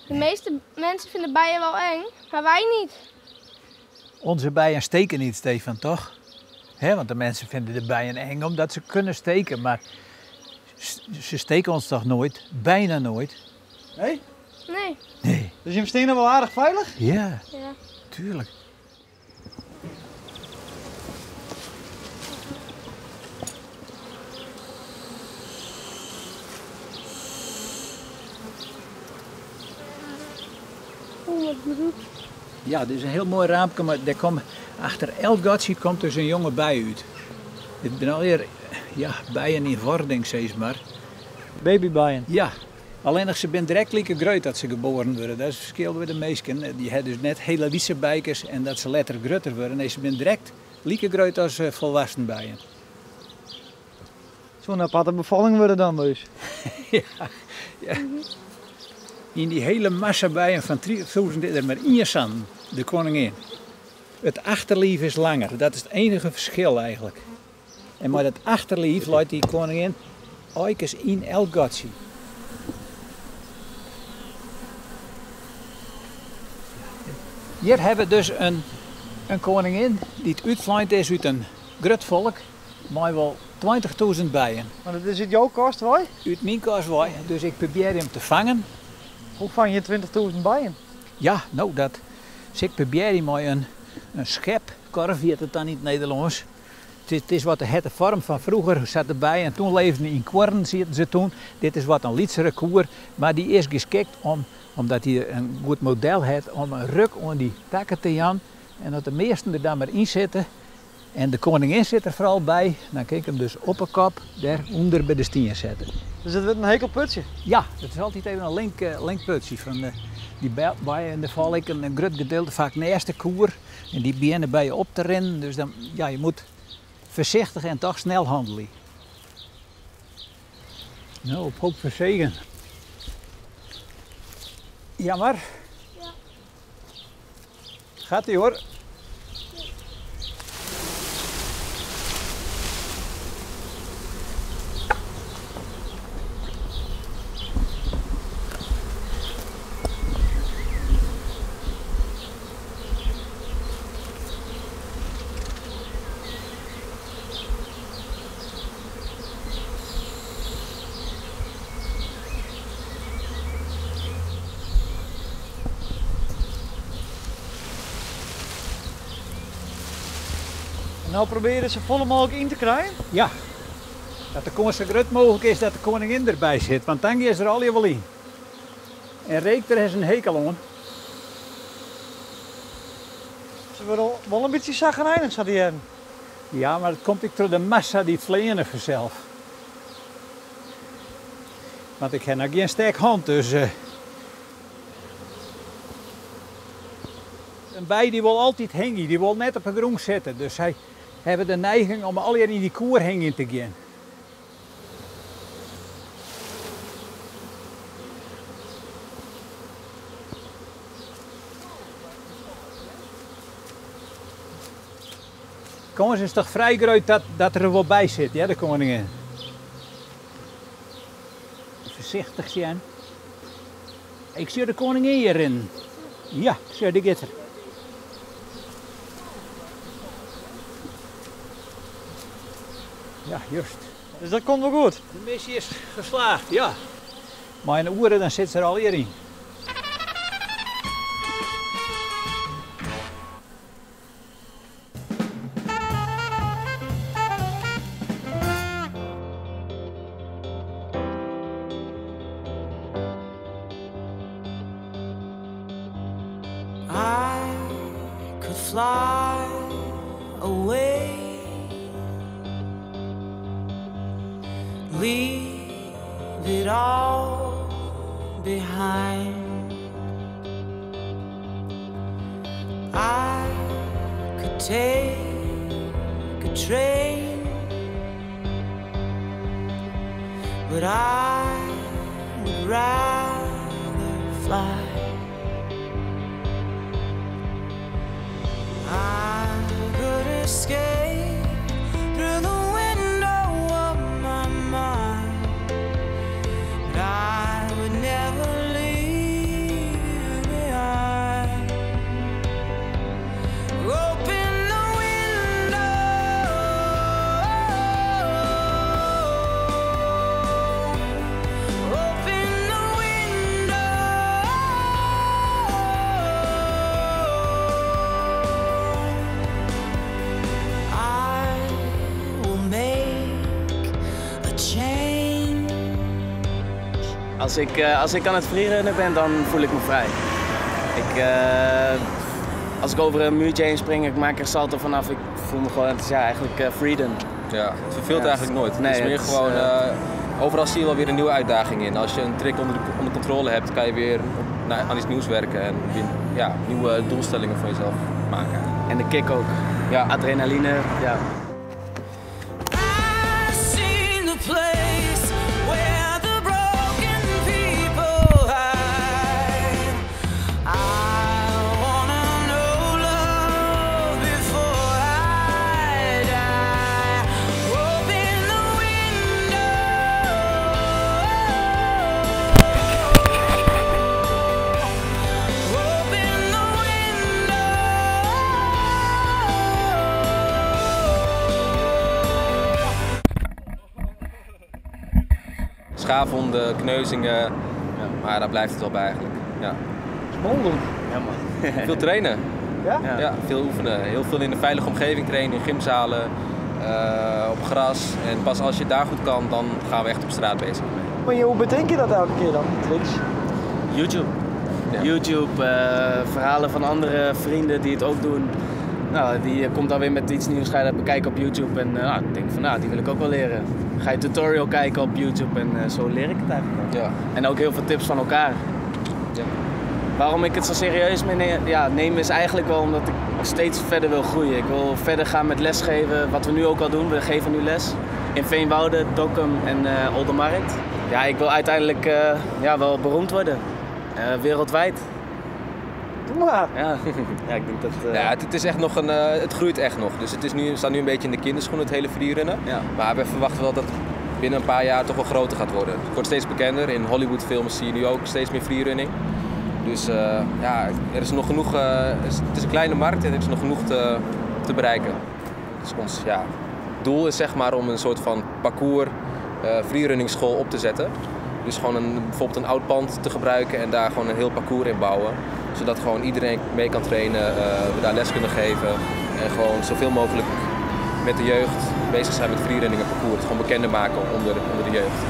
De meeste mensen vinden bijen wel eng, maar wij niet. Onze bijen steken niet, Stefan, toch? Hè, want de mensen vinden de bijen eng omdat ze kunnen steken, maar ze steken ons toch nooit? Bijna nooit. Nee? Nee. Nee. Dus je stenen wel aardig veilig? Ja, Ja. tuurlijk. Oeh, wat broek. Ja, dit is een heel mooi raampje, maar daar komt, achter elk gatje komt dus een jonge bij uit. Dit zijn alweer, ja, bijen in wording, zeg maar. Babybijen. Ja, alleen nog ze zijn direct lieke groot dat ze geboren worden. Dat is het verschil met de meesten. Die hebben dus net hele wietse bijkers en dat ze later groter worden. Nee, ze zijn direct lieke groot als volwassen bijen. Zo'n aparte bevalling worden dan dus. Ja, ja. In die hele massa bijen van 3000 is er maar één zand, de koningin. Het achterlief is langer, dat is het enige verschil eigenlijk. En maar dat achterlief laat die koningin eikes in elk gatje. Hier hebben we dus een koningin die het uitvlijnt is uit een groot volk, maar wel 20.000 bijen. Maar dat is het jouw kast, wij? Uit mijn kast, wij. Dus ik probeer hem te vangen. Hoe vang je 20.000 bijen? Ja, nou dat. Dus ik probeer hem met een schep, korf heet het dan in het Nederlands. Het is wat de hette vorm van vroeger zat erbij en toen leefden in korren, zitten ze toen. Dit is wat een lietsere koer, maar die is geschikt omdat hij een goed model heeft om een ruk om die takken te jan. En dat de meesten er dan maar in zitten. En de koningin zit er vooral bij. Dan kan ik hem dus op de kop daar onder bij de stien zetten. Dus het wordt een hekelputje? Ja, het is altijd even een linkputje. Van die bijen en daar val ik een groot gedeelte vaak naast de koer. En die beginnen bij je op te rennen. Dus dan, ja, je moet voorzichtig en toch snel handelen. Nou, op hoop van zegen. Jammer. Ja. Gaat ie hoor. Nou proberen ze volle mogelijk in te krijgen? Ja, dat de kans zo groot mogelijk is dat de koningin erbij zit, want dan is er al je wel in. En reekt er eens een hekel aan. Ze worden wel een beetje zagrijnig, zou die hebben. Ja, maar dat komt ik door de massa die vleenen vanzelf. Want ik heb nog geen sterk hand, dus... Een bij die wil altijd hangen, die wil net op de grond zitten. Dus zij hebben de neiging om al in die koer hangen te gaan. Kans is toch vrij groot dat er wel bij zit, ja, de koningin. Voorzichtig zijn. Ik zie de koningin hierin. Ja, ik zie de gitter. Ja, juist. Dus dat komt wel goed? De missie is geslaagd, ja. Maar in de oeren dan zit ze er al eer in. I could fly away, leave it all behind. I could take a train, but I would rather fly. I could escape through the window of my mind, but I would never leave Als ik, als ik aan het freerunnen ben, dan voel ik me vrij. Ik, als ik over een muurtje heen spring, ik maak er salto vanaf. Ik voel me gewoon, het is ja, eigenlijk freedom. Ja, het verveelt Ja. eigenlijk nooit. Nee, het is meer het is, gewoon, overal zie je wel weer een nieuwe uitdaging in. Als je een trick onder controle hebt, kan je weer aan iets nieuws werken en weer, ja, nieuwe doelstellingen voor jezelf maken. En de kick ook. Ja. Adrenaline, ja. I've seen the place where the broken people hide. I wanna know love before I die. Open the window. Open the window. Schaafwonden, kneuzingen, maar daar blijft het wel bij eigenlijk. Ja. Smolder. Ja, man. Veel trainen. Ja? Ja. Ja, veel oefenen. Heel veel in een veilige omgeving trainen, in gymzalen, op gras. En pas als je daar goed kan, dan gaan we echt op straat bezig. Maar hoe bedenk je dat elke keer dan, die tricks? YouTube. Ja. YouTube, verhalen van andere vrienden die het ook doen. Die komt dan weer met iets nieuws, ga je dat bekijken op YouTube. En ik denk van, die wil ik ook wel leren. Ga je tutorial kijken op YouTube en zo leer ik het eigenlijk ook. Ja. En ook heel veel tips van elkaar. Ja. Waarom ik het zo serieus mee neem is eigenlijk wel omdat ik steeds verder wil groeien. Ik wil verder gaan met lesgeven, wat we nu ook al doen. We geven nu les in Veenwouden, Dokkum en Oldemarkt. Ja, ik wil uiteindelijk wel beroemd worden. Wereldwijd. Doe maar. Ja. Ja, ik denk dat Ja, het, het is echt nog een het groeit echt nog. Dus het is nu, we staan nu een beetje in de kinderschoenen, het hele freerunnen. Ja. Maar we verwachten wel dat het binnen een paar jaar toch wel groter gaat worden. Het wordt steeds bekender. In Hollywoodfilms zie je nu ook steeds meer freerunning. Dus ja, er is nog genoeg, het is een kleine markt en er is nog genoeg te bereiken. Dus ons, ja, doel is om een soort van parcours freerunningschool op te zetten. Dus gewoon bijvoorbeeld een oud pand te gebruiken en daar gewoon een heel parcours in bouwen. Zodat gewoon iedereen mee kan trainen, we daar les kunnen geven. En gewoon zoveel mogelijk met de jeugd bezig zijn met freerunning en parcours. Het gewoon bekender maken onder de jeugd.